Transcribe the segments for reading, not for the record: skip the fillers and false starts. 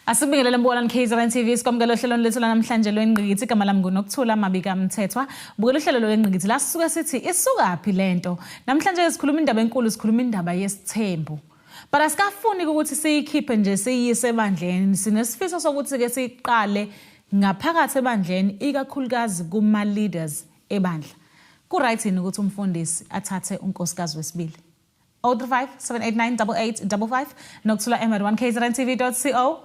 Asibingelele mbukela KZN TV, sikwamukela ohlelweni lethu lanamhlanje lwengqikithi. Igama lami nguNokuthula Mabika Mthethwa. Bukela uhlelo lwengqikithi la sisuke sithi isukaphi lento. Namhlanje sikhuluma indaba enkulu, sikhuluma indaba yesithembu. But asikafuni ukuthi siyikhiphe nje siyiyise ebandleni. Sinesifiso sokuthi ke siqale ngaphakathi ebandleni, ikakhulukazi kuma leaders ebandla. Ku right yini ukuthi umfundisi athathe unkosikazi wesibili? 035 789 8855 nokuthula m@1kzntv.co.za.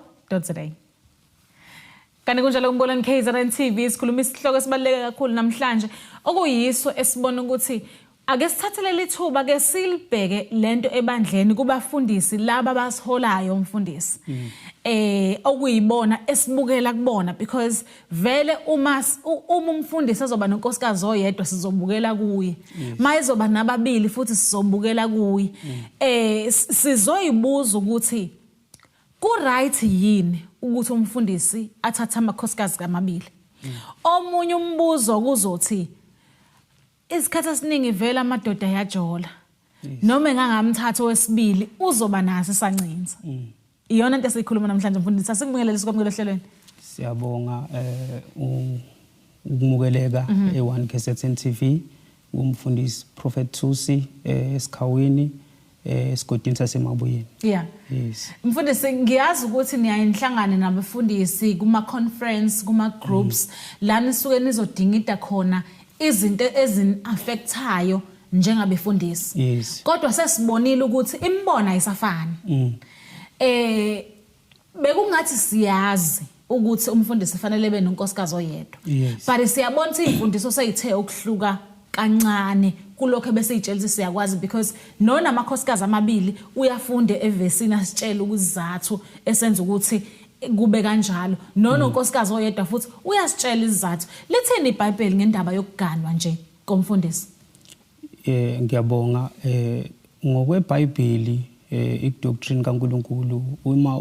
Kanti kunjalo kumbona KZN TV, sikhuluma isihloko esibaluleke kakhulu namhlanje, okuyiso esibona ukuthi ake sithathele lithuba ke silibheke lento ebandleni kubafundisi laba basiholayo, umfundisi, okuyibona esibukela kubona, because vele uma umfundisi ezoba nonkosikazi oyedwa, sizobukela kuye. Mayezoba nababili futhi, sizobukela kuye. Sizoyibuza ukuthi ku right yini ukuthi umfundisi athathe amakhosikazi amabili. Omunye umbuzo kuzothi isikhathi esiningi vele amadoda yajola, noma engangamthatha owesibili uzoba naso isancinza. Iyona into esiyikhuluma namhlanje. Mfundisi, asikubingelele, sikwamukele ohlelweni. Siyabonga ukumukeleka e1 KZN TV. Umfundisi Prophet Thusi, esikhawini, esigodini saseMabuyeni. Yes. Mfundisi, ngiyazi ukuthi niyayihlangana nabafundisi kuma conference, kuma groups la nisuke nizodingida khona izinto ezin-affectayo njengabefundisi. Kodwa sesibonile ukuthi imibono ayisafani. Bekungathi siyazi ukuthi umfundisi fanele ebe nonkosikazi oyedwa. But siyabona ukuthi izimfundiso seyithe ukuhluka kancane kulokho ebesiyitshela ukuthi siyakwazi, because nona amakhosikazi amabili uyafunda evesini asitshela ukuzathu esenza ukuthi kube kanjalo, nononkosikazi oyedwa futhi uyasitshela izizathu. Lithini iBhayibheli ngendaba yokuganwa nje komfundisi? Ngiyabonga. NgokweBhayibheli, idoctrine kaNkuluNkulu, uma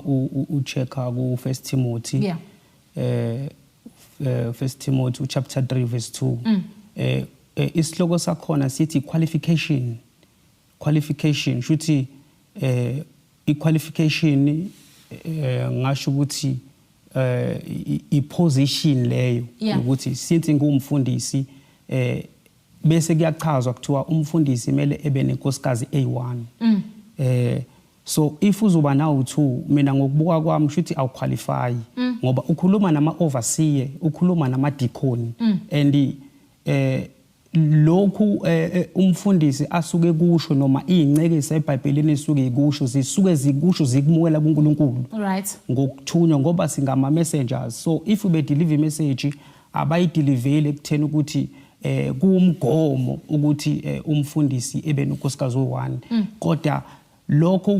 uchecka ku 1 Timothy, 1 Timothy chapter 3 verse 2, isihloko sakhona sithi qualification. Qualification shuthi i-qualification, ngasho ukuthi i-position leyo ukuthi since ngumfundisi, bese kuyachazwa, kuthiwa umfundisi kumele ebe nenkosikazi eyi-1. So if uzoba nawu 2, mina ngokubuka kwami shuthi awuqualify, ngoba ukhuluma nama overseer, ukhuluma nama deacon, and lokhu umfundisi asuke kusho noma izinceke eBhayibhelini esuke ikusho, zisuke zikusho zikumukela kuNkulunkulu ngokuthunywa, ngoba singama messengers. So if ube deliver message, abayidelivele ekutheni ukuthi kuwumgomo ukuthi umfundisi ebe nonkosikazi oyi-1, kodwa lokho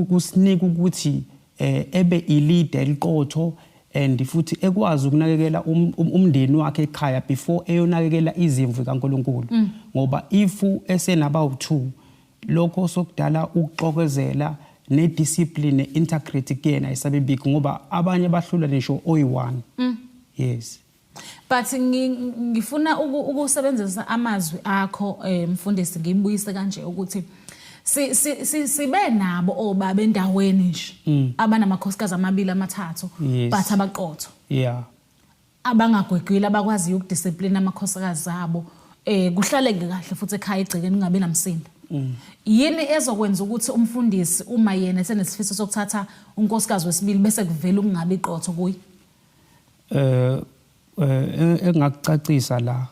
kusinika ukuthi ebe ileader eliqotho and futhi ekwazi ukunakekela umndeni wakhe ekhaya before eyonakekela izimvu kaNkuluNkulu, ngoba if esenaba u2, lokho sokudala ukuxokozela nediscipline ne-integrity kuyena ayisabibikho, ngoba abanye bahlula nisho oyi-1. Yes. But ngifuna ukusebenzisa amazwi akho, mfundisi, ngibuyise kanje ukuthi sibe nabo obaba endaweni nje abanamakhosikazi amabili, amathathu, but abaqotho, abangagwegwile, abakwaziyo ukudiscipline amakhosikazi abo, kuhlaleke kahle futhi ekhaya egcekeni kungabi namsindo. Yini ezokwenza ukuthi umfundisi, uma yena esenesifiso sokuthatha unkosikazi wesibili, bese kuvela ukungabi qotho kuye? Engakucacisa la,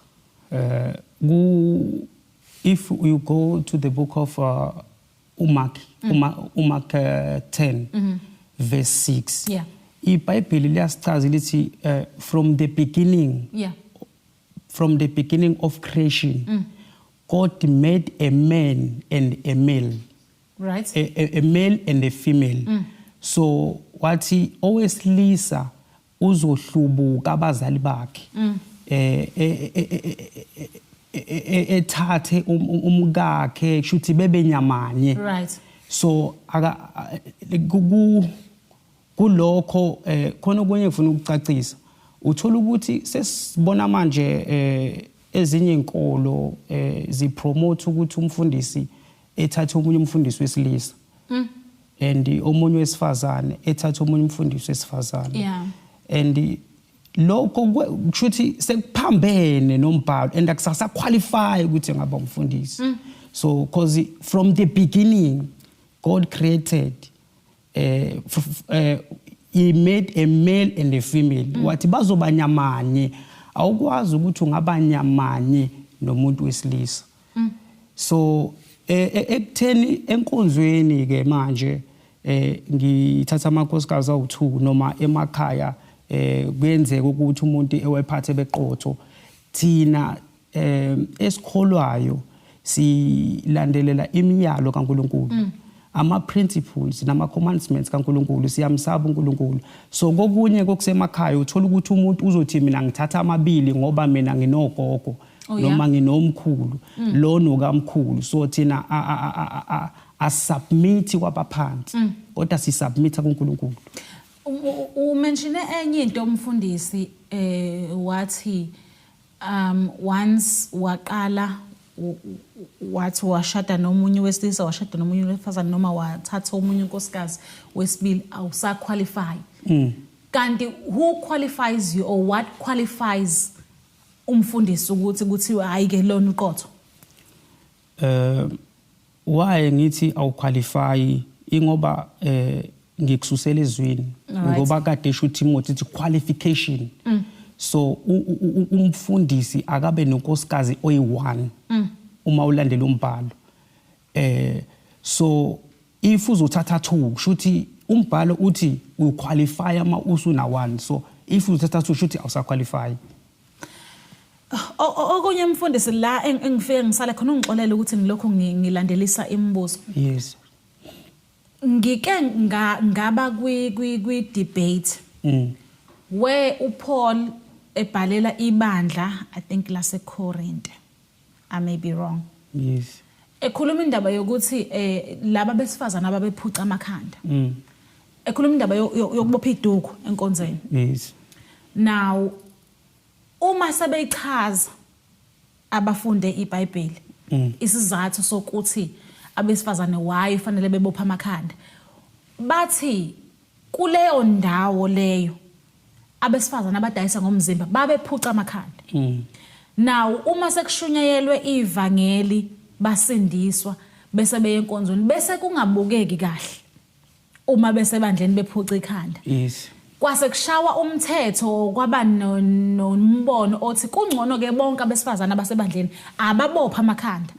ku if you go to the book of uMark, uMark 10 verse 6, iBhayibheli liyasichaza, lithi from the beginning, from the beginning of creation, God made a man and a male, a male and a female. So wathi owesilisa uzohlubuka abazali bakhe, ethathe umkakhe, kushuthi bebe nyamanye. So aka kulokho khona okunye ngifuna ukucacisa. Uthola ukuthi sesibona manje ezinye inkolo zipromote ukuthi umfundisi ethathe omunye umfundisi wesilisa. And omunye wesifazane ethatha omunye umfundisi wesifazane. And lokho kusho ukuthi sekuphambene nombhalo and akusasa qualify ukuthi ngaba umfundisi. So because from the beginning God created, he made a male and a female, wathi bazoba nyamanye. Awukwazi ukuthi ungaba nyamanye nomuntu wesilisa. So ekutheni enkonzweni ke manje ngithatha amakhosikazi awu2 noma emakhaya, kuyenzeka ukuthi umuntu ewephathe beqotho. Thina esikholwayo silandelela imiyalo kaNkuluNkulu, ama principles nama commandments kaNkuluNkulu. Siyamsaba uNkulunkulu. So kokunye kokusemakhaya uthola ukuthi umuntu uzothi, "Mina ngithatha amabili ngoba mina nginogogo noma nginomkhulu lo nokamkhulu." So thina asubmit kwabaphansi, kodwa sisubmit kuNkulunkulu. Umentione enye into, umfundisi, wathi once waqala wathi washada nomunye wesilisa, washada nomunye wesifazane, noma wathatha omunye unkosikazi wesibili, awusaqualify. Kanti who qualifies you or what qualifies umfundisi ukuthi kuthiwe, hayi ke, lona uqotho? Why ngithi awuqualify? Ingoba ngikususela ezwini, ngoba kade esho uTimothy ithi qualification. So umfundisi akabe nonkosikazi oyi1 uma ulandela umbhalo. So if uzothatha 2, kushuthi umbhalo uthi uqualify ama usuna 1. So if uzothatha 2, kushuthi awusaqualify. Okunye mfundisi, la engifike ngisale khona, ungixolele ukuthi ngilokhu ngilandelisa imibuzo. Yes. Ngike ngaba kwi debate where uPaul ebhalela ibandla, I think lase Corinth, I may be wrong, ekhuluma indaba yokuthi laba besifazana ababephuca amakhanda, ekhuluma indaba yokubopha iduku enkonzweni. Now uma sebeyichaza abafunde iBhayibheli isizathu sokuthi abesifazane why fanele bebopha amakhanda, bathi kuleyo ndawo leyo abesifazane abadayisa ngomzimba babephuca amakhanda. Now uma sekushunyayelwe ivangeli, basindiswa, bese beye enkonzweni, bese kungabukeki kahle uma besebandleni bephuca ikhanda. Kwase kushawa umthetho, kwaba nombono othi kungcono ke bonke abesifazana abasebandleni ababopha amakhanda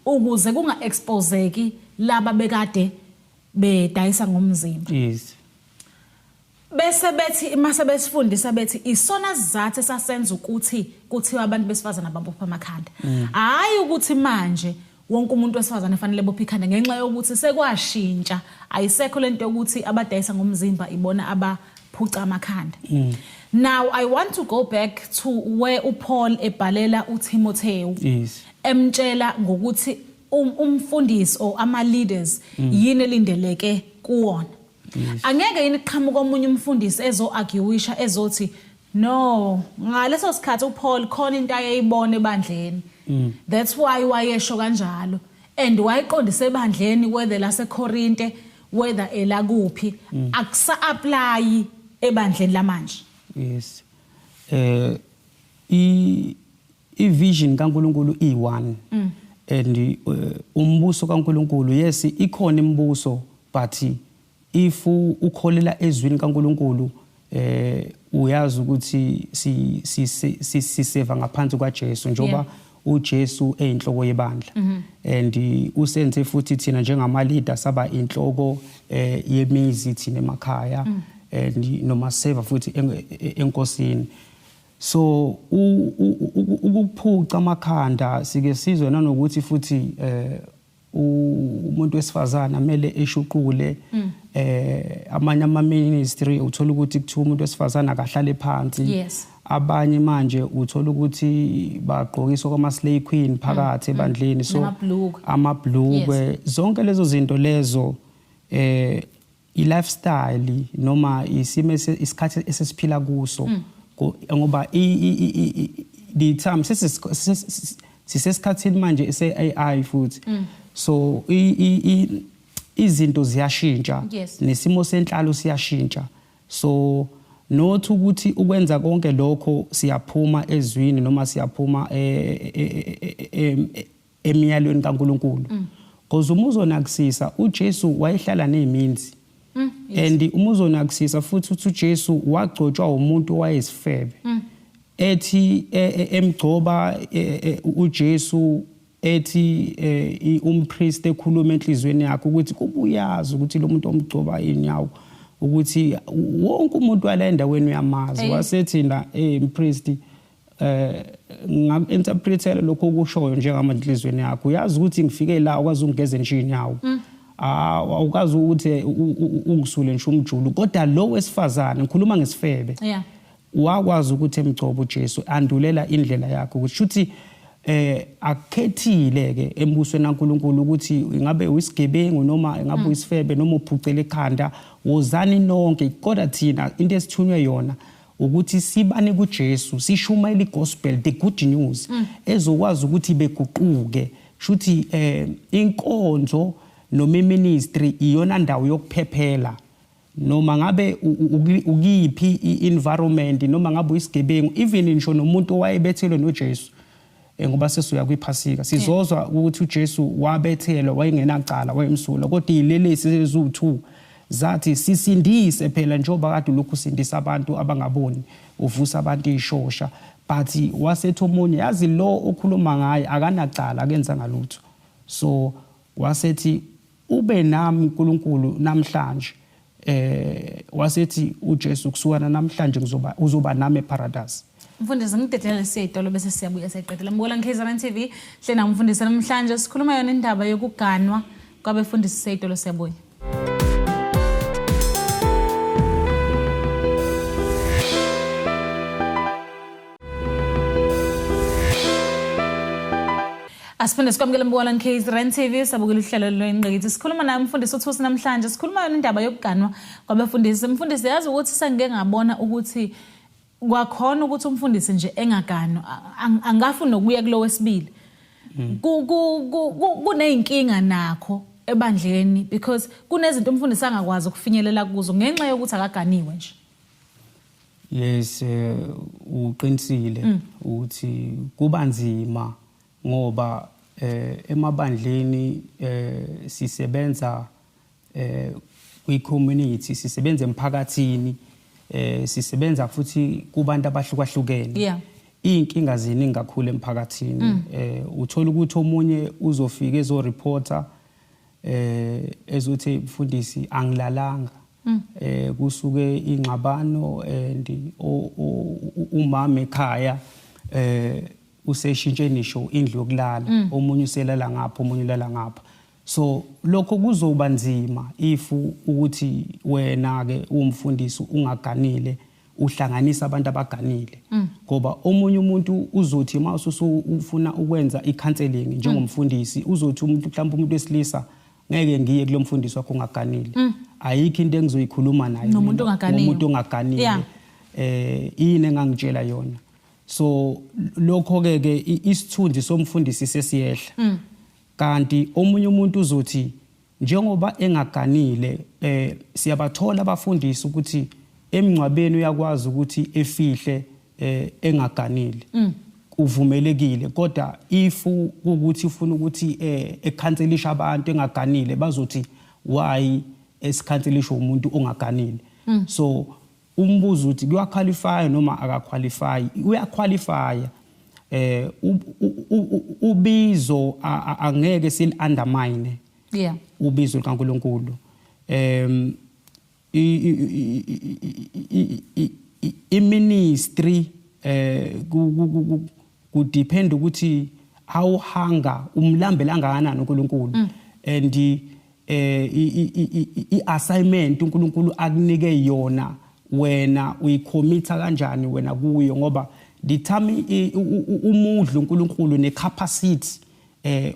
ukuze kunga exposeki laba bekade bedayisa ngomzimba. Bese bethi mase besifundisa, bethi isona sizathu esasenza ukuthi kuthiwa abantu besifazana babopha amakhanda, hayi ukuthi manje wonke umuntu wesifazane fanele bophe ikhanda, ngenxa yokuthi sekwashintsha, ayisekho lento yokuthi abadayisa ngomzimba ibona abaphuca amakhanda. Now I want to go back to where uPaul ebhalela uTimotheo, emtshela ngokuthi umfundisi or ama leaders yini elindeleke kuwona. Angeke yini qhamuka omunye umfundisi ezo argueisha, ezothi, no, ngaleso sikhathi uPaul khona into ayeyibona ebandleni, that's why wayesho kanjalo, and wayeqondise ebandleni, whether laseKorinte, whether elakuphi, akusa apply ebandleni lamanje? Yes, i vision kaNkuluNkulu i1 and umbuso kaNkuluNkulu, yes, ikhona imibuso, but if ukholela ezwini kaNkuluNkulu, uyazi ukuthi si si siseva ngaphansi kwaJesu, njoba uJesu eyinhloko yebandla and usenze futhi thina njengama leader saba inhloko yemizi thina emakhaya and noma seva futhi enkosini. So ukuphuca amakhanda, sike sizwe nanokuthi futhi umuntu wesifazana kumele eshuqule. Amanye ama ministry uthola ukuthi kuthiwa umuntu wesifazana akahlale phansi. Abanye manje uthola ukuthi bagqokiswa kwama slay queen phakathi ebandleni, so Namabhlukwe. Amabhlukwe, zonke lezo zinto lezo, i-lifestyle noma isimo isikhathi esesiphila kuso, ngoba the time sisesikhathini manje ese-AI futhi. So Izinto ziyashintsha, nesimo senhlalo siyashintsha. So not ukuthi ukwenza konke lokho siyaphuma ezwini noma siyaphuma emiyalweni kaNkulunkulu. Because uma uzonakusisa, uJesu wayehlala neziminzi. And uma uzonakusisa futhi, uthi uJesu wagcotshwa umuntu owayesifebe. Ethi emgcoba uJesu, ethi umpriest ekhuluma enhlizweni yakhe ukuthi kubuyazi ukuthi lo muntu omgcoba inyawo, ukuthi wonke umuntu wala endaweni uyamazi. Wasethi la, mpriest, ngaku-interpretela lokho okushoyo njengamanje enhlizweni yakho, uyazi ukuthi ngifike la ukwazi ungigeze nje inyawo, ah, awukazi ukuthi ungisule nje umjulu, kodwa lo wesifazane, ngikhuluma ngesifebe, wakwazi ukuthi emgcobo uJesu, andulela indlela yakhe, ukuthi shuthi akukhethile ke embusweni kaNkuluNkulu ukuthi ingabe uyisigebengu noma ingabe uyisifebe noma uphucela ekhanda, wozani nonke. Kodwa thina into esithunywe yona ukuthi sibane kuJesu, sishumayele igospel, the good news, ezokwazi ukuthi beguquke. Shuthi inkonzo noma iministry iyona ndawo yokuphephela, noma ngabe ukiphi i-environment, noma ngabe uyisigebengu, even ngisho nomuntu owayebethelwe noJesu, ngoba sesuya kwiphasika, sizozwa ukuthi uJesu wabethelwa, wayengenacala, wayemsulwa, kodwa izilelesi eziwu2 zathi, "Sisindise phela, njengoba kade lokhu usindisa abantu abangaboni, uvusa abantu ishosha." But wasethi omunye, "Yazi, lo okhuluma ngaye akanacala, akenza ngalutho." So wasethi, "Ube nami uNkulunkulu namhlanje." Wasethi uJesu, "Kusuka namhlanje ngizoba uzoba nami eparadise." Mfundisi, ngidedele siyitolo bese siyabuya siyayiqedela. Mbukela KZN TV, hlena umfundisi namhlanje sikhuluma yona indaba yokuganwa kwabefundisi. Seyitolo, siyabuya. Asiphinde sikwamukele mbukela KZN TV, sabukela uhlelo lwengqikithi. Sikhuluma naye umfundisi uThusi namhlanje. Sikhuluma yona indaba yokuganwa kwabefundisi. Mfundisi, yazi ukuthi sengike ngabona ukuthi kwakhona ukuthi umfundisi nje engaganwa angafuni nokuya kulo wesibili. Kuneyinkinga nakho ebandleni because kunezinto umfundisi angakwazi ukufinyelela kuzo ngenxa yokuthi akaganiwe nje. Yes, uqinisile ukuthi kuba nzima ngoba emabandleni sisebenza kwi-community, sisebenza emphakathini, sisebenza futhi kubantu abahlukahlukene. Iy'nkinga ziningi kakhulu emphakathini. Uthola ukuthi omunye uzofika ezoreporta, ezothi, "Mfundisi, angilalanga." Kusuke ingxabano and umama ekhaya useshintshe nisho indlu yokulala, omunye uselala ngapha, omunye ulala ngapha. So lokho kuzoba nzima if ukuthi wena ke umfundisi ungaganile uhlanganisa abantu abaganile, ngoba omunye umuntu uzothi uma ufuna ukwenza i-counseling njengomfundisi, uzothi umuntu, mhlawumbe umuntu wesilisa, "Ngeke ngiye kulo mfundisi wakho ongaganile, ayikho into engizoyikhuluma naye Nomuntu mina, ongaganiwe. Ngomuntu ongaganile. Yini engangitshela yona?" So lokho ke isithunzi somfundisi sesiyehla. Kanti omunye umuntu uzothi njengoba engaganile, siyabathola abafundisi ukuthi emngcwabeni uyakwazi ukuthi efihle engaganile, uvumelekile, kodwa if ukuthi ufuna ukuthi ekhanselisha abantu engaganile, bazothi, "Why esikhanselisha umuntu ongaganile?" So umbuzo uthi kuyaqualify noma akaqualify? Uyaqualify. Ubizo angeke sil undermine ubizo likaNkuluNkulu. I-ministry ku depend ukuthi awuhanga umlambela kangakanani uNkulunkulu and i-assignment uNkulunkulu akunike yona, wena uyicommitha kanjani wena kuyo, ngoba the time umudla uNkulunkulu necapacity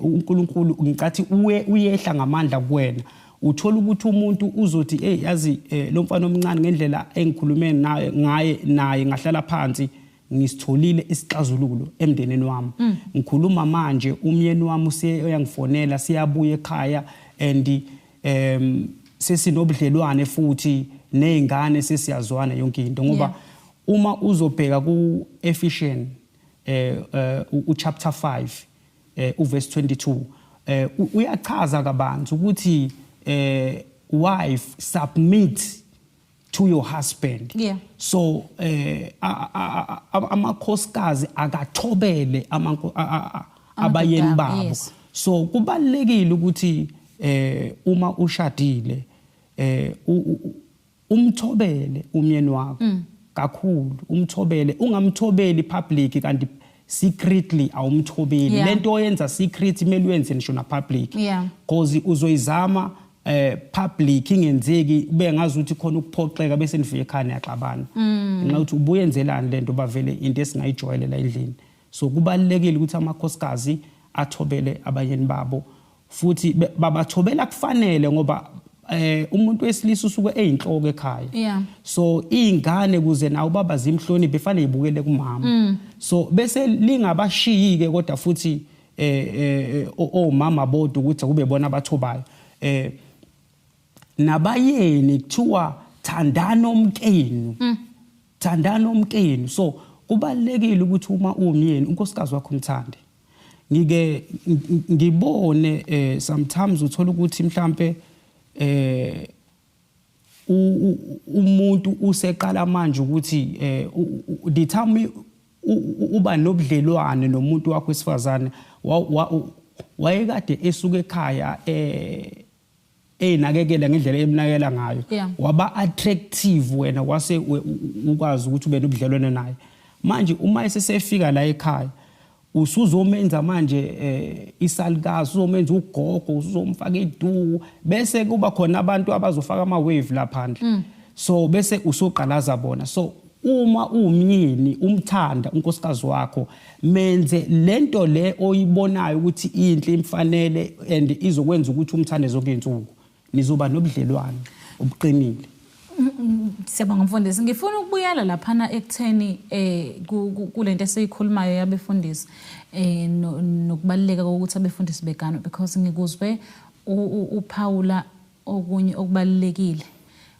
uNkulunkulu ngicathi uye uyehla ngamandla kuwena, uthola ukuthi umuntu uzothi, "Hey, yazi, lo mfana omncane, ngendlela engikhulume naye ngaye naye, ngahlala phansi, ngisitholile isixazululo emndenini wami. Ngikhuluma manje umyeni wami uyangifonela, siyabuya ekhaya." And Sesinobudlelwane futhi nezingane, sesiyazwana yonke into, ngoba uma uzobheka ku Ephesians u chapter 5 uverse 22, uyachaza kabanzi ukuthi wife, submit to your husband. So amakhosikazi akathobele abayeni babo. So kubalekile ukuthi uma ushadile umthobele umyeni wakho kakhulu, umthobele. Ungamthobeli public kanti secretly awumthobeli. Lento oyenza secret kumele uyenze ngisho na public, cause uzoyizama public ingenzeki, kube ngazi ukuthi khona ukuphoxeka, bese nifike ekhaya niyaxabana ngenxa yokuthi ubuyenzelani lento, bavele into esingayijwayele la endlini. So kubalekile ukuthi amakhosikazi athobele abayeni babo, futhi babathobela kufanele, ngoba umuntu wesilisa usuke eyinhloko ekhaya. So izingane, kuze nawo baba zimhloniphe, befane ibukele kumama. So bese lingabashiyi ke, kodwa futhi omama bodwa ukuthi kube bona abathobayo. Nabayeni kuthiwa thandana omkenu, thandana omkenu. So kubalekile ukuthi uma uwumyeni, unkosikazi wakho umthande. Ngike ngibone sometimes uthola ukuthi mhlambe umuntu useqala manje ukuthi the time uba nobudlelwane nomuntu wakho wesifazane, wayekade esuka ekhaya eyinakekela ngendlela emnakela ngayo, waba attractive wena, wase ukwazi ukuthi ube nobudlelwane naye. Manje uma esesefika la ekhaya, usuzomenza manje isalukazi, uzomenza ugogo, usuzomfaka iduku, bese kuba khona abantu abazofaka ama wave la phandle. So bese usuqalaza bona. So uma uwumyeni umthanda unkosikazi wakho, menze lento le oyibonayo ukuthi inhle, imfanele and izokwenza ukuthi umthande zonke izinsuku. Nizoba nobudlelwano obuqinile. Siyabonga, mfundisi. Ngifuna ukubuyela laphana ekutheni kulento esiyikhulumayo yabefundisi nokubaluleka kokuthi abefundisi beganwe, because ngikuzwe uphawula okunye okubalulekile,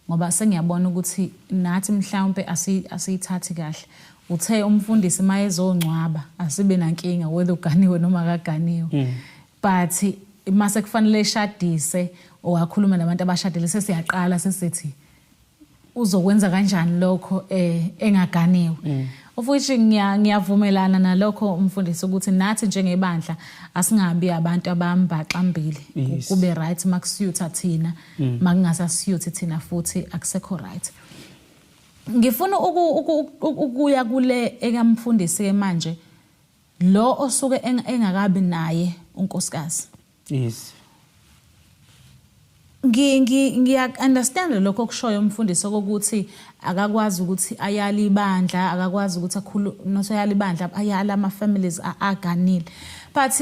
ngoba sengiyabona ukuthi nathi mhlawumbe asiyithathi kahle. Uthe umfundisi mayezongcwaba asibe nankinga whether uganiwe noma akaganiwe, but mase kufanele eshadise or akhulume nabantu abashadile, sesiyaqala sesithi uzokwenza kanjani lokho engaganiwe? Of which ngiyavumelana nalokho, umfundisi, ukuthi nathi njengebandla asingabi abantu abambaxambili, kube right makusiyutha thina, makungasasiyuthi thina futhi akusekho right. Ngifuna ukuya kule ekamfundisi ke manje, lo osuke engakabi naye unkosikazi. Ngi ngi ngiya understand lokho okushoyo, umfundisi, okokuthi akakwazi ukuthi ayale ibandla, akakwazi ukuthi akhulu not ayale ibandla, ayala ama families aganile, but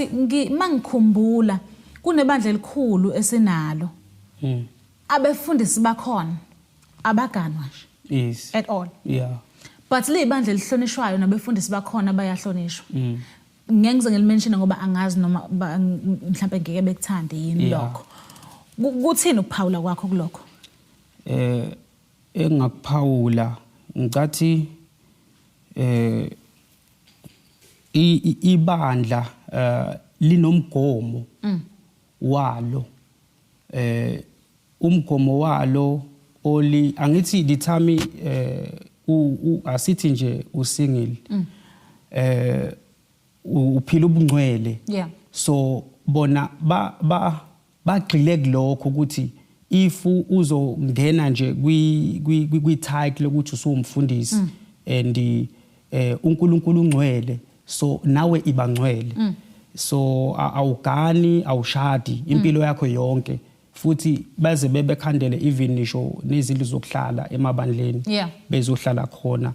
mangikhumbula kunebandla elikhulu esinalo, abefundisi bakhona abaganwa nje at all, but liyibandla elihlonishwayo, nabefundisi bakhona bayahlonishwa. Ngeke ngize ngilimention ngoba angazi noma mhlambe ngeke bekuthande yini lokho. Kuthini ukuphawula kwakho kulokho? Engakuphawula, ngicathi ibandla linomgomo walo, umgomo walo oli angithi the time asithi nje usingle, uphila ubungcwele. So bona ba ba bagxile kulokho ukuthi if uzongena nje kwi title ukuthi usuwumfundisi and uNkulunkulu ungcwele, so nawe iba ngcwele. So awugani, awushadi impilo yakho yonke, futhi baze bebekhandele even nisho nezindlu zokuhlala emabandleni, bezohlala khona.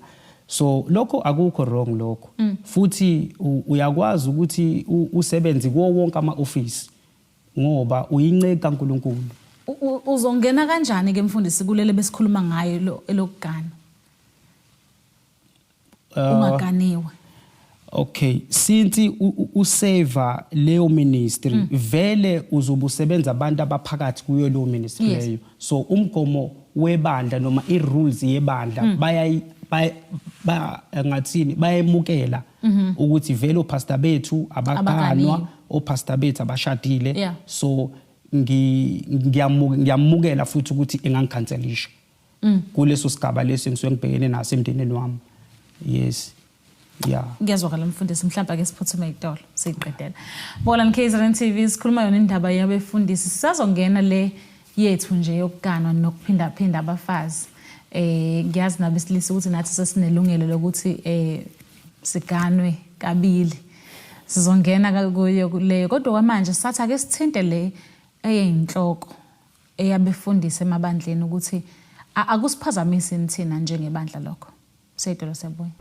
So lokho akukho wrong lokho. Futhi uyakwazi ukuthi usebenze kuwo wonke ama-office ngoba uyinceku kaNkulunkulu. Uzongena kanjani ke, mfundisi, kulele besikhuluma ngayo, lo elokugana ungaganiwe? Okay, since useva leyo ministry, vele uzobe usebenza abantu abaphakathi kuyo leyo ministry leyo. So umgomo webandla noma i-rules yebandla bayayi ba ngathini, bayemukela ukuthi vele opastor bethu abaganwa, Abaganiwe. Opastor bethu abashadile. So ngiyamukela futhi ukuthi engangikhanselisha kuleso sigaba leso engisuke ngibhekene naso emndenini wami. Yes, yeah. Ngiyazwakala, mfundisi. Mhlawumbe ake siphuthume itolo siyiqedela. Bolan KZN TV, sikhuluma yona indaba yabefundisi. Sisazongena le yethu nje yokuganwa nokuphindaphinda abafazi. Ngiyazi nabesilisa ukuthi nathi sesinelungelo lokuthi siganwe kabili. Sizongena kuyo leyo, kodwa kwamanje sathi ake sithinte le eyinhloko eyabefundisi emabandleni, ukuthi akusiphazamisi thina njengebandla lokho. Seyidolo, siyabuya.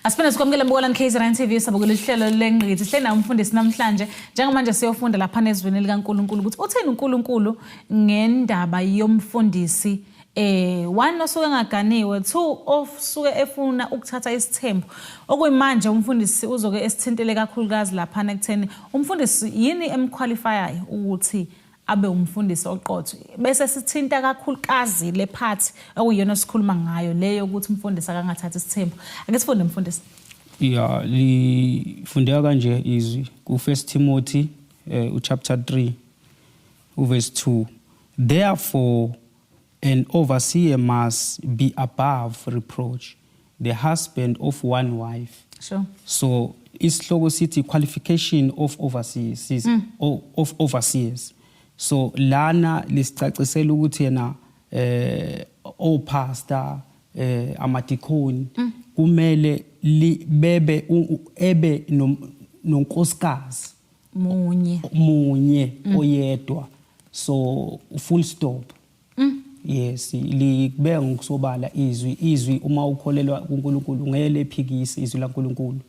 Asiphinde sikwamukele, Mbukelani KZN TV, sabukela ihlelo lengqikithi. Sihleli naye umfundisi namhlanje. Njengamanje siyofunda lapha nezwini likaNkulunkulu ukuthi uthini uNkulunkulu ngendaba yomfundisi, one, osuke engaganiwe, two, osuke efuna ukuthatha isithembu. Okuyimanje umfundisi uzoke esithintele kakhulukazi laphana ekutheni umfundisi yini emqualifyayo ukuthi abe umfundisi oqotho, bese sithinta kakhulukazi le part okuyiyona esikhuluma ngayo, leyo ukuthi umfundisi akangathathi isithembu. Ake sifunde, mfundisi. Yeah, lifundeka kanje izwi ku 1 Timothy uchapter 3 uverse 2: "Therefore an overseer must be above reproach, the husband of one wife." So isihloko sithi qualification of overseers, of overseers. So lana lisicacisela ukuthi yena opastor, amadikoni kumele bebe ebe nonkosikazi munye. Munye, oyedwa. So full stop. Yes, likubeka ngokusobala izwi. Uma ukholelwa kuNkulunkulu, ngeke lephikise izwi laNkulunkulu.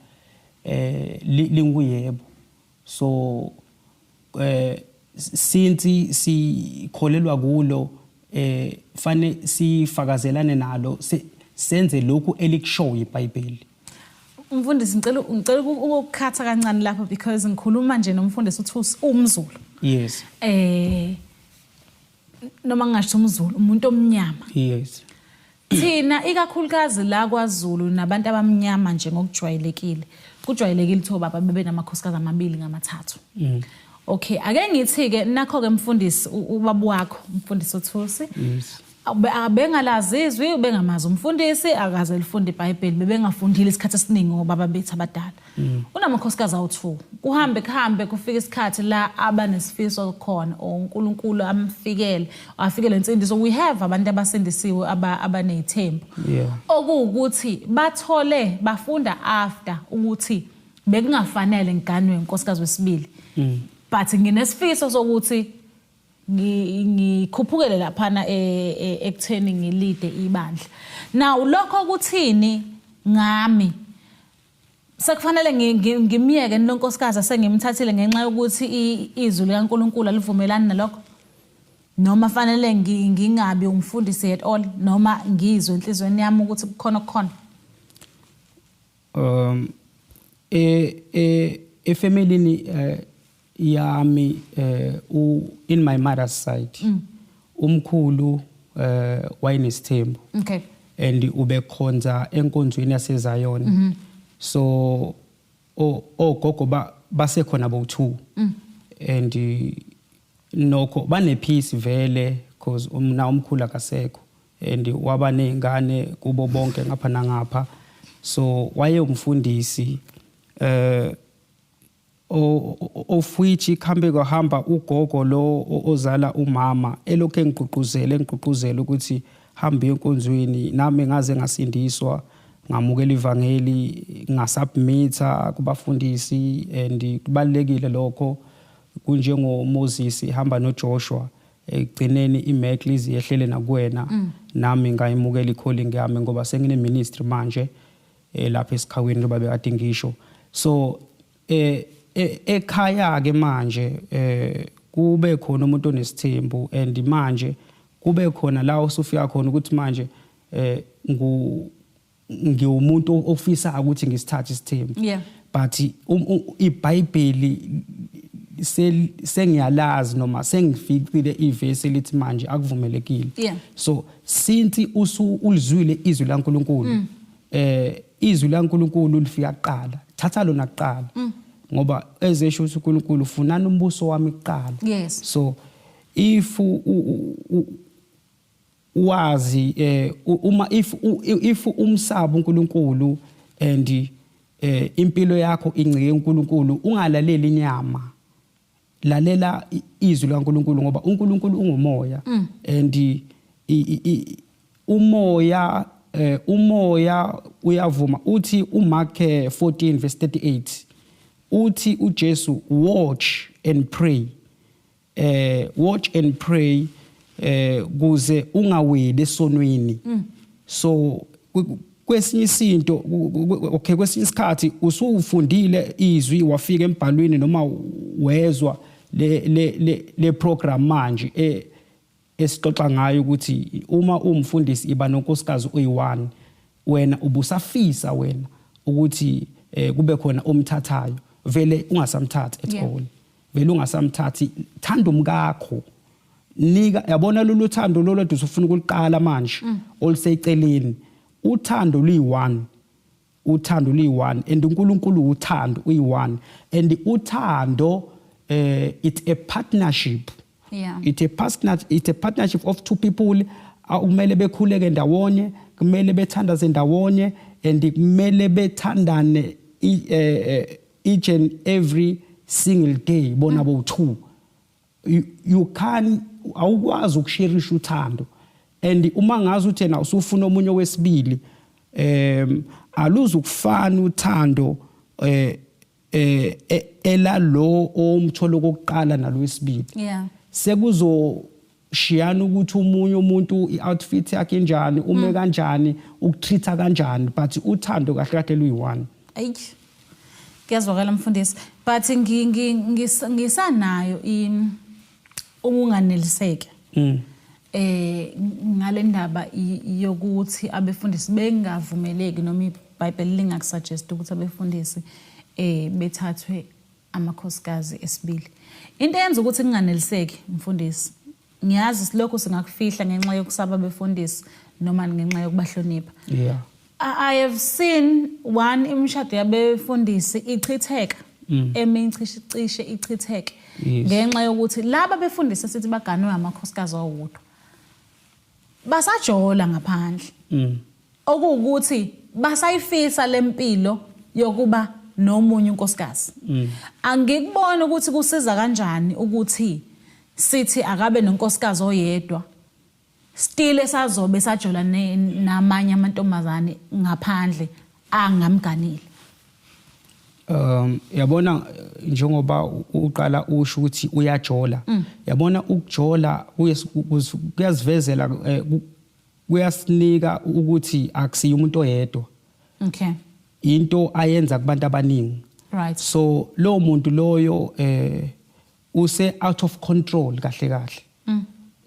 Linguyebo. So since sikholelwa kulo, fane sifakazelane nalo, senze lokhu elikushoyo iBhayibheli. Umfundisi, ngicela ukukhatha kancane lapho, because ngikhuluma nje nomfundisi uthi umZulu. Noma ngingasho umZulu, umuntu omnyama. Thina ikakhulukazi la kwaZulu nabantu abamnyama nje ngokujwayelekile, kujwayelekile ukuthi obaba bebe namakhosikazi amabili ngamathathu. Okay, ake ngithi ke nakho ke, mfundisi, ubaba wakho, umfundisi uThusi, abengalazi izwi, ubengamazi umfundisi, akaze lifunde iBhayibheli, bebengafundile isikhathi esiningi ngobaba bethu abadala. Unamakhosikazi awu2. Kuhambe kuhambe kufika isikhathi la abanesifiso khona uNkulunkulu amfikele, afikele insindiso. We have abantu abasindisiwe abanezithembu. Okuwukuthi bathole bafunda after ukuthi bekungafanele ngiganwe inkosikazi wesibili. But nginesifiso sokuthi ngikhuphukele laphana ekutheni ngilide ibandla. Now lokho kuthini ngami? Sekufanele ngimyeke lo nkosikazi asengimthathile ngenxa yokuthi izwi likaNkulunkulu alivumelani nalokho? Noma fanele ngingabi umfundisi at all, noma ngizwe enhliziyweni yami ukuthi kukhona kukhona? Efamilini yami, in my mother's side, umkhulu wayenesithembu and ubekhonza enkonzweni yaseZion. So ogogo basekhona bo2 and nokho bane peace vele, because umna umkhulu akasekho and waba nezingane kubo bonke ngapha nangapha. So waye umfundisi, of which ikhambe kwahamba ugogo lo ozala umama elokhu engigqugquzela ukuthi hambe enkonzweni. Nami ngaze ngasindiswa, ngamukela ivangeli, ngasubmitha kubafundisi, and kubalekile lokho, kunjengo Moses ihamba noJoshua, ekugcineni iMekli iziyehlele nakuwena. Nami ngayimukela i-calling yami ngoba sengine ministry manje lapha esikhawini, njengoba bekade ngisho. So ekhaya ke manje Kube khona umuntu onesithembu and manje kube khona la usufika khona ukuthi manje ngiwumuntu ofisa ukuthi ngisithathe isithembu, but iBhayibheli sengiyalazi noma sengifikile ivesi elithi manje akuvumelekile. So since usu ulizwile izwi laNkuluNkulu, izwi laNkuluNkulu lifika kuqala, thatha lona kuqala, ngoba ezesho ukuthi uNkulunkulu ufunana umbuso wami kuqala. So if wazi uma if umsaba uNkulunkulu and impilo yakho incike uNkulunkulu, ungalaleli inyama, lalela izwi laNkulunkulu, ngoba uNkulunkulu ungumoya and umoya uyavuma. Uthi uMark 14 verse 38, uthi uJesu, "Watch and pray, watch and pray, kuze ungaweli esonweni." So kwesinye isinto, okay, kwesinye isikhathi usufundile izwi, wafika embhalweni noma wezwa le program manje esixoxa ngayo ukuthi uma umfundisi iba nonkosikazi oyi-one, wena ubusafisa wena ukuthi kube khona omthathayo, vele ungasamthathi at all, vele ungasamthathi. Thanda umkakho, nika, yabona, lolu thando lolu ade usufuna ukuliqala manje oluseceleni, uthando luyi-one, uthando luyi-one, and uNkulunkulu uthando uyi-one, and uthando it's a partnership. It's a partnership of two people. Kumele bekhuleke ndawonye, kumele bethandaze ndawonye, and kumele bethandane each and every single day bona bo two. You can awukwazi ukusherisha uthando, and uma ngazi uthi yena usufuna omunye wesibili, aluzukufana uthando elalo omtholo kokuqala nalowesibili. Sekuzoshiyana ukuthi umunye umuntu i-outfit yakhe injani, ume kanjani, ukutreat kanjani, but uthando kahle kahle luyi-one. Ayi. Kuyazwakala, mfundisi. But ngisanayo ukunganeliseki. Ngale ndaba yokuthi abefundisi bengavumeleki noma iBhayibheli lingakusuggest ukuthi abefundisi bethathwe amakhosikazi esibili. Into eyenza ukuthi kunganeliseki, mfundisi, ngiyazi silokhu singakufihla ngenxa yokusaba abefundisi noma ngenxa yokubahlonipha. I have seen one imishado yabefundisi ichitheka, eminye cishe cishe ichitheke ngenxa yokuthi laba befundisi esithi baganwe amakhosikazi awodwa basajola ngaphandle, okuwukuthi basayifisa lempilo yokuba nomunye unkosikazi. Angikuboni ukuthi kusiza kanjani ukuthi sithi akabe nonkosikazi oyedwa, still esazobe sajola namanye amantombazane ngaphandle angamganile. Yabona, njengoba uqala usho ukuthi uyajola, yabona, ukujola kuyazivezela, kuyasinika ukuthi akusiyo umuntu oyedwa, into ayenza kubantu abaningi. So lo muntu loyo use out of control kahle kahle,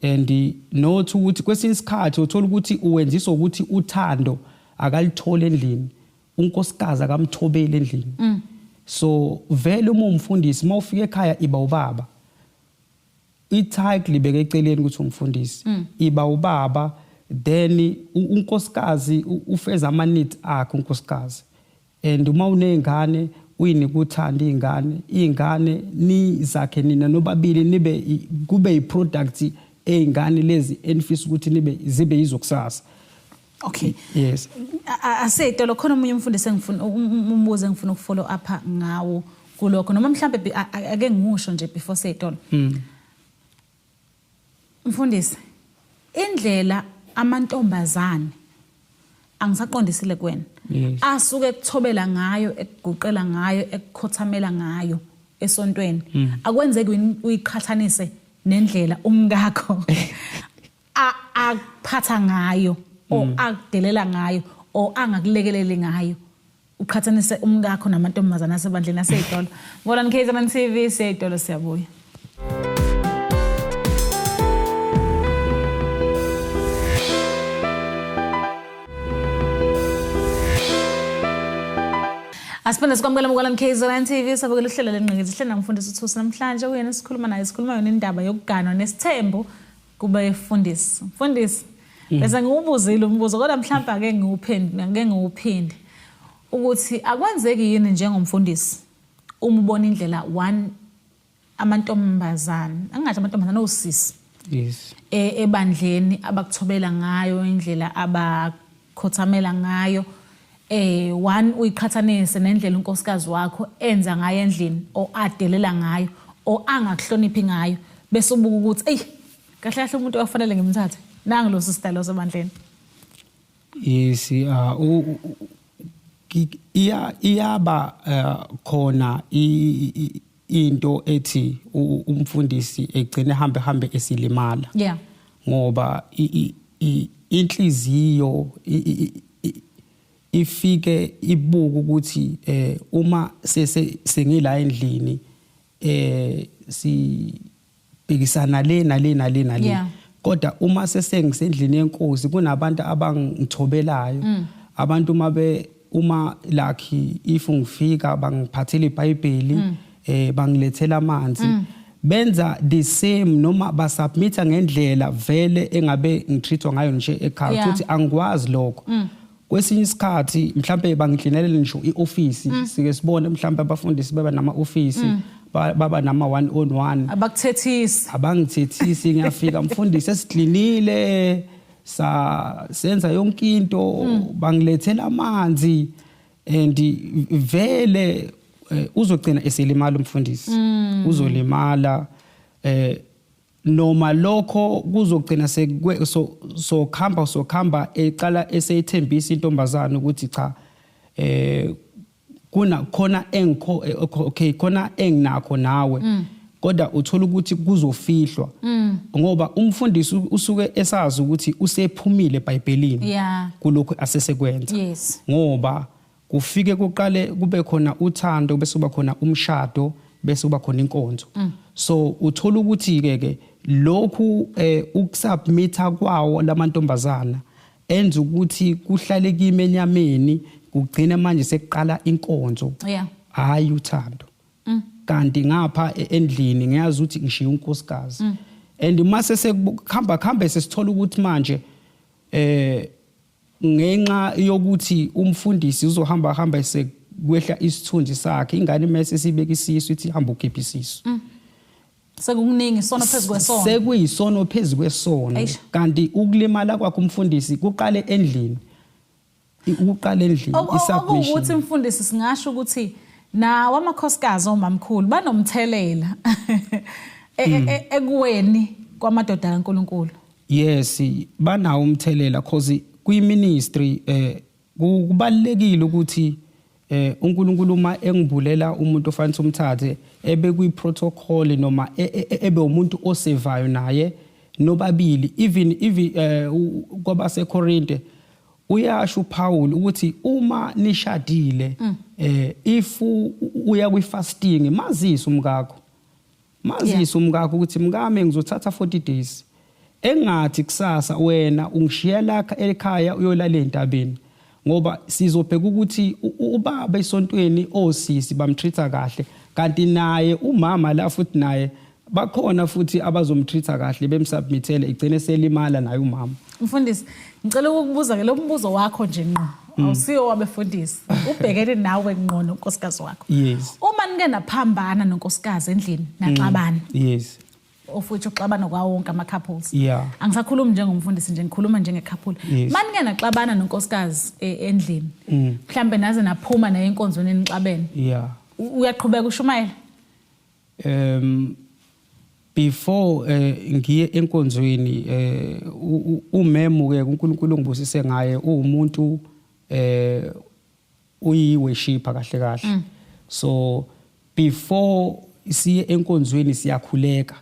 and not ukuthi kwesinye isikhathi uthola ukuthi uwenziswa ukuthi uthando akalitholi endlini, unkosikazi akamthobeli endlini. So vele uma umfundisi, mawufika ekhaya iba ubaba, i-title ibeke eceleni ukuthi umfundisi, iba ubaba, then unkosikazi ufeza ama needs akhe unkosikazi, and uma unezingane uyinika uthando izingane, izingane nizakhe nina nobabili, nibe kube i-product ey'ngane lezi enifisa ukuthi nibe zibe yizokusasa. Yes. Aseyitolo khona omunye umfundisi engifuna umbuzo engifuna ukufollow up ngawo kulokho, noma mhlambe ake ngimusho nje before seyitolo. Mfundisi, indlela amantombazane, angisaqondisile kuwena, asuke ekuthobela ngayo, ekuguqela ngayo, ekukhothamela ngayo esontweni, akwenzeki uyiqhathanise nendlela umkakho akuphatha ngayo or akudelela ngayo or angakulekeleli ngayo? Uqhathanise umkakho namantombazane asebandleni. Aseyitolo ngolani KZN TV, siyayitolo, siyabuya. Asiphinde sikwamukele mkwalani KZN TV, sabukela uhlelo lengqikithi, sihleli nomfundisi uThusi namhlanje, uyena esikhuluma naye, sikhuluma yona indaba yokuganwa nesithembu kubefundisi. Mfundisi, bese ngiwubuzile umbuzo kodwa mhlawumbe ake ngiwuphinde, ake ngiwuphinde ukuthi akwenzeki yini njengomfundisi uma ubona indlela one amantombazane, angingathi amantombazane, osisi ebandleni abakuthobela ngayo, indlela abakhothamela ngayo, one uyiqhathanise nendlela unkosikazi wakho enza ngayo endlini o adelela ngayo o angakuhloniphi ngayo, bese ubuka ukuthi eyi, kahle kahle umuntu ofanele ngimthathe nangu lo sister lo sebandleni. Yes, iyaba khona into ethi umfundisi egcine hambe hambe esilimala ngoba inhliziyo ifike ibuka ukuthi uma sengila endlini sibhekisana le nale nale nale, kodwa uma sesengisendlini yenkosi kunabantu abangithobelayo, abantu uma be uma like if ngifika bangiphathela iBhayibheli, bangilethela amanzi, benza the same noma basubmita ngendlela vele engabe ngitreatwa ngayo nje ekhaya, ukuthi angikwazi lokho. Kwesinye isikhathi mhlambe bangiklinelele ngisho ioffice, sike sibone mhlambe abafundisi beba nama office, baba nama one on one. Abakuthethisi. Abangithethisi. Ngiyafika, mfundisi, esiklinile, sa senza yonke into, bangilethela amanzi and vele uzogcina eselimala umfundisi, uzolimala noma lokho kuzogcina sekwe so sokhamba sokhamba eqala eseyithembisa intombazana ukuthi cha, kuna khona engikho, okay, khona enginakho nawe, kodwa uthola ukuthi kuzofihlwa ngoba umfundisi usuke esazi ukuthi usephumile eBhayibhelini kulokhu asesekwenza, ngoba kufike kuqale kube khona uthando, bese kuba khona umshado, bese kuba khona inkonzo. So uthola ukuthi ke ke lokhu ukusubmitha kwawo lamantombazana enza ukuthi kuhlale kimi enyameni, kugcine manje sekuqala inkonzo, hayi uthando. Kanti ngapha endlini ngiyazi ukuthi ngishiya unkosikazi, and mase sekuhamba kuhambe sesithola ukuthi manje ngenxa yokuthi umfundisi uzohamba hamba esekwehla isithunzi sakhe, ingane mase sibeka isisu, ithi hamba ukhipha isisu. Sekukuningi, isono phezu kwesono. Sekuyisono phezu kwesono. Kanti ukulimala kwakhe umfundisi kuqale endlini, ukuqala endlini, isubmission. Okuwukuthi mfundisi, singasho ukuthi nawo amakhosikazi omamkhulu banomthelela ekuweni kwamadoda kaNkuluNkulu. Yes, banawo umthelela, cause kwi-ministry kubalekile ukuthi uNkulunkulu uma engibulela umuntu ofanele umthathe ebe kwi-protocol noma ebe umuntu osevayo naye nobabili. Even kwabaseKorinte uyasho uPaul ukuthi uma nishadile, if uya kwi-fasting, mazise umkakho, mazise umkakho ukuthi mkami, ngizothatha 40 days, engathi kusasa wena ungishiya lakha ekhaya uyolala entabeni, ngoba sizobheka ukuthi ubaba esontweni osisi bamtreat kahle, kanti naye umama la futhi naye bakhona futhi abazomtreat kahle, bemsubmithele, igcine selimala naye umama. Mfundisi, ngicela ukukubuza ke lo mbuzo wakho nje ngqo. Awusiyo wabefundisi. Ubhekene nawe ngqo nonkosikazi wakho. Yes. Uma nike naphambana nonkosikazi endlini, naxabana. Of which uxabana kwawo wonke ama couples. Angisakhulumi njengomfundisi nje, ngikhuluma njenge couple. Manike naxabana nonkosikazi endlini, mhlambe naze naphuma naye enkonzweni enixabene. Uyaqhubeka ushumayela? Before ngiye enkonzweni, umemo ke uNkulunkulu ngibusise ngaye, uwumuntu uyi-worshipper kahle kahle, so before siye enkonzweni siyakhuleka.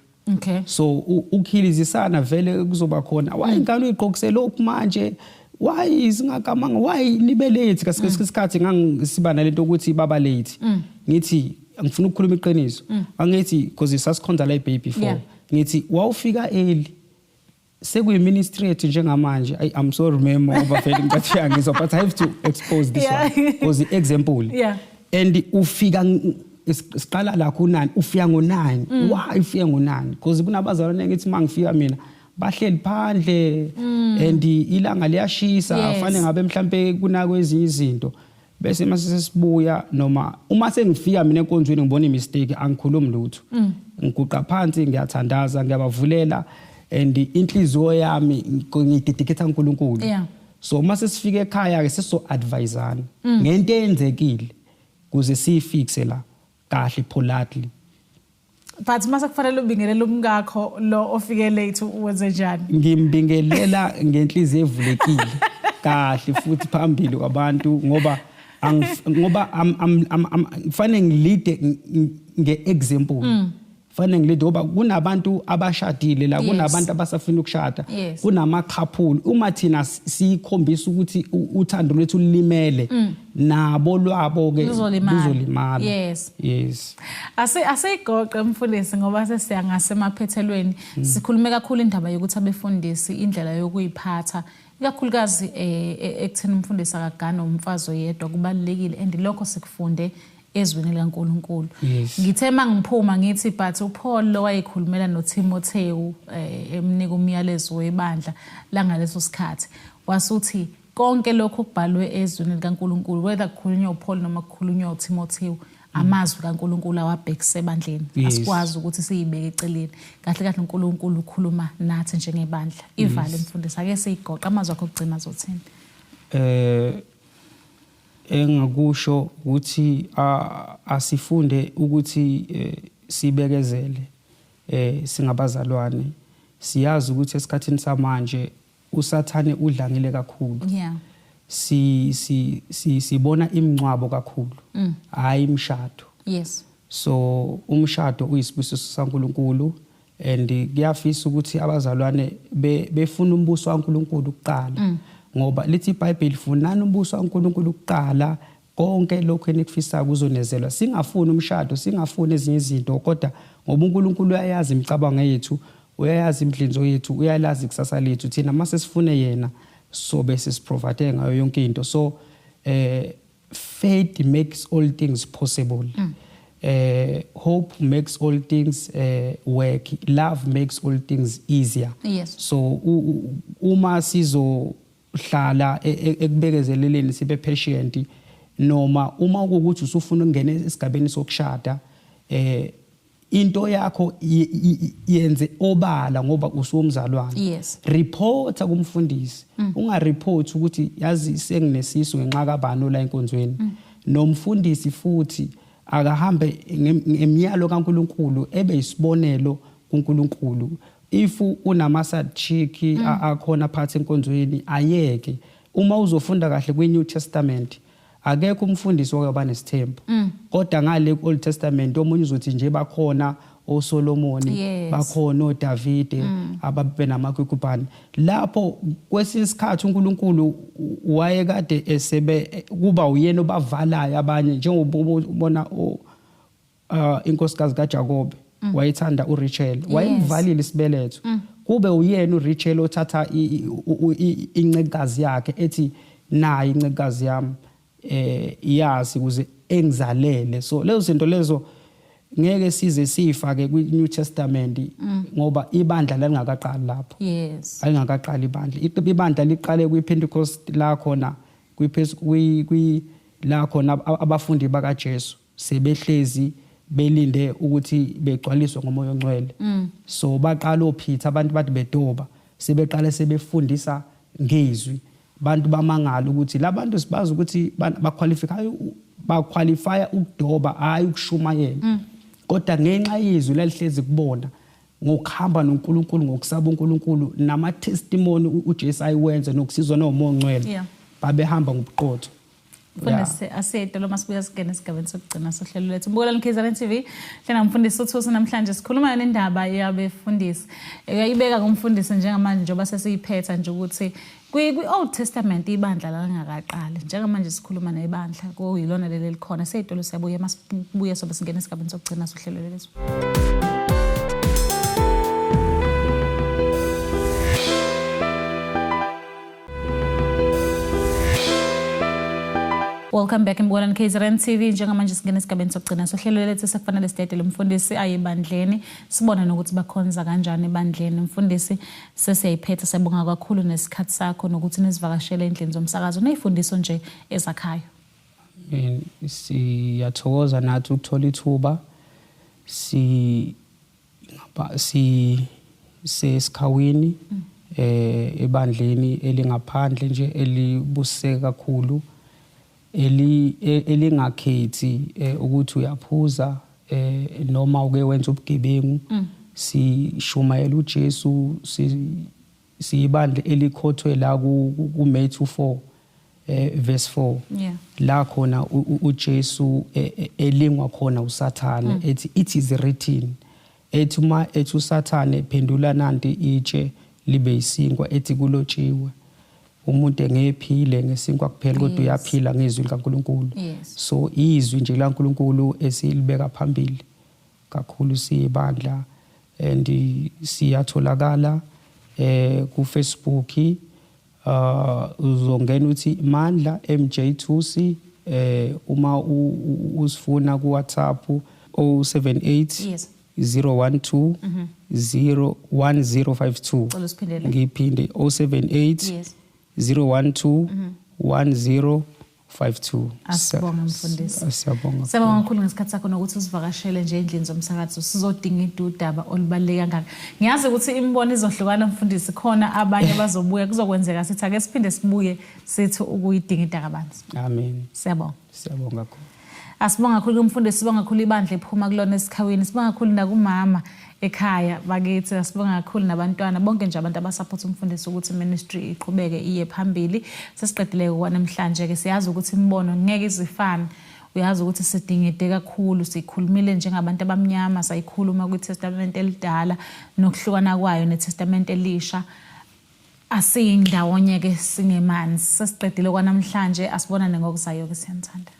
So ukuhilizisana vele kuzoba khona, why ingane uyigqokise lokhu manje, why singakamanga, why nibe late? Kasikho isikhathi ngangisiba nalento ukuthi baba late, ngithi ngifuna ukukhuluma iqiniso, angithi because sasikhonza la eBay before, ngithi wawufika early, sekuyi-ministry yethu njengamanje. I'm sorry memo, ngoba vele ngicathi uyangizwa, but I have to expose this one because the example. And ufika siqala la ku9, ufika ngo9. Why ufika ngo9? Because kunabazalwane ngithi mangifika mina bahleli phandle and ilanga liyashisa. Fanele ngabe mhlambe kunako ezinye izinto, bese mase sesibuya noma uma sengifika mina enkonzweni ngibona imistake, angikhulumi lutho, ngiguqa phansi, ngiyathandaza, ngiyabavulela and inhliziyo yami ngiyidedicate kuNkulunkulu. So uma sesifika ekhaya ke siso advisana ngento eyenzekile kuze siyifixe la kahle politely. But mase kufanele ubingelele umkakho lo ofike late, wenze njani? Ngimbingelela ngenhliziyo evulekile kahle futhi phambili kwabantu ngoba kufanele ngilide nge-example, fanele ngilide ngoba kunabantu abashadile la, kunabantu abasafuna ukushada, kunama-couple. Uma thina sikhombisa ukuthi uthando lwethu lulimele, nabo lwabo ke Luzolimala. luzolimala. Yes. Asiyigoqe mfundisi ngoba sesiya ngasemaphethelweni. Sikhulume kakhulu indaba yokuthi abefundisi indlela yokuyiphatha, ikakhulukazi ekutheni umfundisi akagane umfazi oyedwa, kubalulekile and lokho sikufunde ezwini likaNkulunkulu. Ngithe mangiphuma ngithi but uPaul lo wayekhulumela noTimotheu emnika umyalezo webandla langaleso sikhathi, wasuthi konke lokho okubhalwe ezwini likaNkulunkulu, whether kukhulunywa uPaul noma kukhulunywa uTimotheu, amazwi kaNkulunkulu awabhekise ebandleni. Asikwazi ukuthi siyibeke eceleni. Kahle kahle uNkulunkulu ukhuluma nathi njengebandla. Ivale mfundisi, ake siyigoqa, amazwi akho okugcina azothini? Engakusho ukuthi asifunde ukuthi sibekezele singabazalwane. Siyazi ukuthi esikhathini samanje uSathane udlangile kakhulu. Si si si sibona imingcwabo kakhulu, hayi imishado. So umshado uyisibusiso saNkulunkulu and kuyafisa ukuthi abazalwane befuna umbuso kaNkulunkulu kuqala, ngoba lithi iBhayibheli, funani umbuso kaNkulunkulu kuqala, konke lokho enikufisayo kuzonezelwa. Singafuni umshado, singafuni ezinye izinto, kodwa ngoba uNkulunkulu uyayazi imicabango yethu, uyayazi imidlinzo yethu, uyalazi ikusasa lethu, thina mase sifune yena sobe sesiprovide ngayo yonke into. So faith makes all things possible, hope makes all things work, love makes all things easier. So uma sizohlala ekubekezeleleni, sibe patient, noma uma ukuthi usufuna ukungena esigabeni sokushada, into yakho yenze obala ngoba usuwumzalwane. Reporta kumfundisi, ungareport ukuthi yazi senginesisu ngenxa kabani ola enkonzweni. Nomfundisi futhi akahambe ngemiyalo kaNkuluNkulu, ebe isibonelo kuNkulunkulu. If unama side chick akhona phakathi enkonzweni, ayeke. Uma uzofunda kahle kwi-New Testament, akekho umfundisi wake waba nesithembu, kodwa ngale ku-Old Testament omunye uzothi nje bakhona oSolomoni, bakhona oDavide ababe namakwikubhane. Lapho kwesinye isikhathi uNkulunkulu wayekade esebe kuba uyena obavalayo abanye, njengoba ubona inkosikazi kaJakobe wayethanda uRachel, wayemvalile isibeletho, kube uyena uRachel othatha incekazi yakhe, ethi nayi incekazi yami, iyazi ukuze engizalele. So lezo zinto lezo ngeke size sifake kwi-New Testament ngoba ibandla lalingakaqali lapho. Alingakaqali ibandla. Ibandla liqale kwi-Pentecost, la khona kwi la khona abafundi bakaJesu sebehlezi belinde ukuthi begcwaliswe ngomoya ongcwele. So baqala oPeter, abantu bathi bedoba, sebeqale sebefundisa ngezwi, bantu bamangala ukuthi labantu sibazi ukuthi baqualify ukudoba, hayi ukushumayela, kodwa ngenxa yezwi lalihlezi kubona ngokuhamba noNkulunkulu, ngokusaba uNkulunkulu, nama testimony uJesu ayiwenze nokusizwa nomoya ongcwele, babehamba ngobuqotho. Mfundisi, asiyedwa lo masibuya singene esigabeni sokugcina sohlelo lethu. Mbukela KZN TV. Hlena mfundisi uThusi, namhlanje sikhuluma nendaba yabefundisi. Uyayibeka kumfundisi njengamanje njengoba sesiyiphetha nje ukuthi kwi Old Testament ibandla lalingakaqali. Njengamanje sikhuluma nebandla kuyilona leli elikhona. Seyitolo siyabuya, masibuye sobe singene esigabeni sokugcina sohlelo lethu. Welcome back Mbukela KZN TV. Njengamanje singena esigabeni sokugcina sohlelo lethu, sekufanele sidedele umfundisi aye ebandleni, sibone nokuthi bakhonza kanjani ebandleni. Mfundisi, sesiyayiphetha. Siyabonga kakhulu nesikhathi sakho nokuthi nisivakashele endlini zomsakazo nezifundiso nje ezakhayo. Amen. Siyathokoza nathi ukuthola ithuba. Si ngapha si sesikhawini ebandleni elingaphandle nje, elibuseke kakhulu, elingakhethi ukuthi uyaphuza noma uke wenza ubugebengu. Sishumayela uJesu. Siyibandla elikhothwe la ku Matthew 4 verse 4, la khona uJesu elingwa khona uSathane, ethi, "It is written." Ethi uma ethi uSathane, "Phendula nanti itshe libe isinkwa," ethi, "Kulotshiwe, umuntu engephile ngesinkwa kuphela, kodwa uyaphila ngezwi likaNkuluNkulu." So izwi nje laNkuluNkulu esilibeka phambili kakhulu siyibandla, and siyatholakala ku Facebook. Uzongena uthi Mandla MJ Thusi. Uma usifuna ku WhatsApp, 078 012 01052. Cela usiphindele. Ngiphinde, 078 012 1052. Asibonge, mfundisi. Siyabonga. Siyabonga kakhulu ngesikhathi sakho nokuthi usivakashele nje endlini zomsakazo sizodinga udaba olubaluleke kangaka. Ngiyazi ukuthi imibono izohlukana, mfundisi, khona abanye bazobuya, kuzokwenzeka sithi ake siphinde sibuye sithi ukuyidingida kabanzi. Amen. Siyabonga. Siyabonga kakhulu. Asibonga kakhulu kumfundisi, sibonga kakhulu ibandla ephuma kulona esikhawini, sibonga kakhulu nakumama ekhaya bakithi, sibonga kakhulu nabantwana bonke nje, abantu abasupport umfundisi ukuthi ministry iqhubeke iye phambili. Sesiqedile kwanamhlanje ke. Siyazi ukuthi imibono ngeke izifane. Uyazi ukuthi sidingide kakhulu, sikhulumile njengabantu abamnyama, sayikhuluma kwiTestament elidala nokuhlukana kwayo neTestament elisha. Asiyindawonye ke singemanzi. Sesiqedile kwanamhlanje, asibonane ngokuzayo ke, siyanithanda.